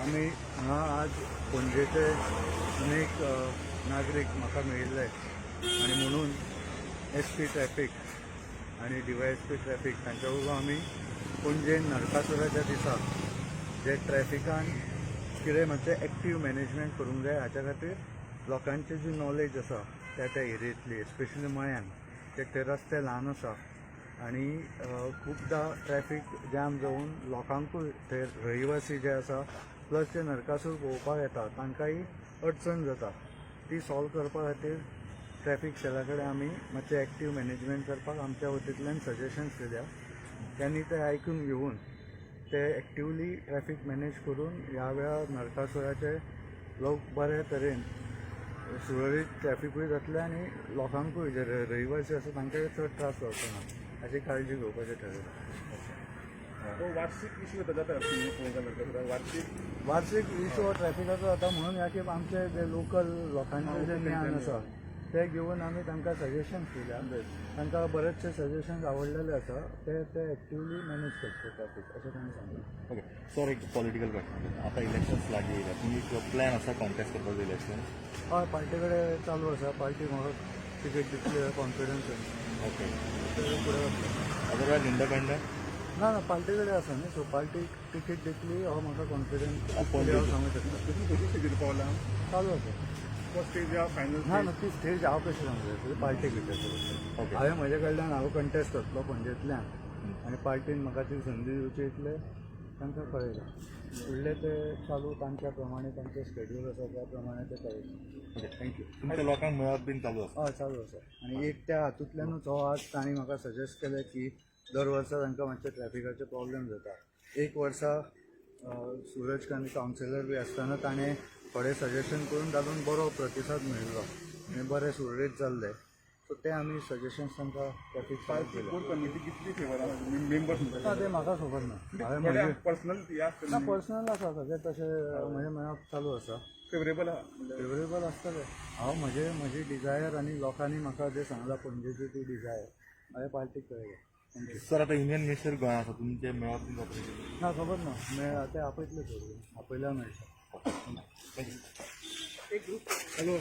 आमी हांगा आज पणजेचे अनेक नागरीक म्हाका मेळिल्ले आनी म्हणून एस पी ट्रॅफीक आनी डीवायएसपी ट्रॅफीक तांच्या बरोबर आमी पणजेन नरकासुराच्या दिसा जे ट्रॅफिकान कितें मातशें एक्टीव मॅनेजमेंट करूंक जाय, हाच्या खातीर लोकांची जी नॉलेज आसा त्या त्या एरियेंतली, एस्पेशली मळ्यान ते रस्ते ल्हान आसा आनी खुबदां ट्रॅफीक जॅम जावन लोकांकूय, ते रहिवासी जे आसा प्लस जे नरकासूर पळोवपाक येता तांकांय अडचण जाता, ती सॉल्व करपा खातीर ट्रॅफीक सेला कडेन आमी मातशें एक्टीव मॅनेजमेंट करपाक आमच्या वतींतल्यान सजेशन्स दिल्या. त्यांनी ते आयकून घेवन ते एक्टिवली ट्रॅफीक मॅनेज करून ह्या वेळार नरकासुराचे लोक बरे तरेन सुरळीत ट्रॅफिकूय जातलें आनी लोकांकूय जे रहिवासी आसा तांकांय चड त्रास जावचो ना हाची काळजी घेवपाचें ठरयलां. तो वार्षिक इश्यू जाता जाता वार्षिक. वार्षिक इशू हो ट्रॅफिकाचो जाता, म्हणून ह्या खेप आमचे जे लोकल लोकांचे जे ज्ञान आसा ते घेवन आमी तांकां सजेशन्स दिल्या. तांकां बरेचशे सजेशन्स आवडलेले आसा. ते ते एक्टिवली मॅनेज करचे ट्रॅफिक अशें तांणी सांगलें. ओके सर, एक पॉलिटिकल क्वेश्चन. आतां इलेक्शन्स लागीं येयल्या, तुमी प्लॅन आसा कॉन्टेस्ट करपाचो इलेक्शन? हय, पार्टी कडेन चालू आसा. पार्टी म्हाका तिकेट दितली कॉन्फिडन्स. ते फुडें वतले. Otherwise independent? ना ना, पार्टी कडेन आसा न्ही, सो पार्टी तिकेट दितली हो म्हाका कॉन्फिडन्स हांव सांगूं शकता. तुमी खंयची स्टेजीर पावला? चालू आसा. फर्स्ट स्टेज या फायनल? ना ना, ती स्टेज हांव कशें सांगूं शकता? पार्टी घेतली. हांवें म्हजे कडल्यान हांव कंटेस्ट करतलो पणजेंतल्यान आनी पार्टीन म्हाका ती संदी दिवची इतलें तांकां कळयलां. फुडलें ते चालू तांच्या प्रमाणे, तांचें स्केड्यूल आसा त्या प्रमाणे ते कळयतले. ओके. Thank you. तुमच्या लोकांक मेळप बीन चालू आसा? हय, चालू आसा. आनी एक त्या हातूंतल्यानूच हो आज तांणी म्हाका सजेस्ट केलें की दर वर्सा तांकां मातशे ट्रॅफिकाचे प्रॉब्लेम जाता. एक वर्सा सूरज कांत कावन्सिलर बी आसतना ताणें थोडे सजेशन करून तातूंत बरो प्रतिसाद मेळिल्लो आनी बरें सुरळीत जाल्लें. सो ते आमी सजेशन्स तांकां ट्रॅफीक पार्टी दिले. कोर कमिटी कितली फेवर आसा मेंबर्स? ना, ते म्हाका खबर ना. हांवें म्हजे पर्सनल हे आसतलें. ना, पर्सनल आसा सगळें तशें. म्हजें मेळप चालू आसा. फेवरेबल आहा म्हणल्यार? फेवरेबल आसतलें. हांव म्हजे म्हजी डिझायर आनी लोकांनी म्हाका जें सांगलां पणजेची ती डिझायर हांवें पार्टीक कळयलें. Thank you. Sir, आतां युनियन मिनिस्टर गोंया आसा, तुमचें मेळप बीन जातलें? ना, खबर ना. मेळ ते आपयतले थोडे, आपयल्यार मेळटा. Thank you. Hello.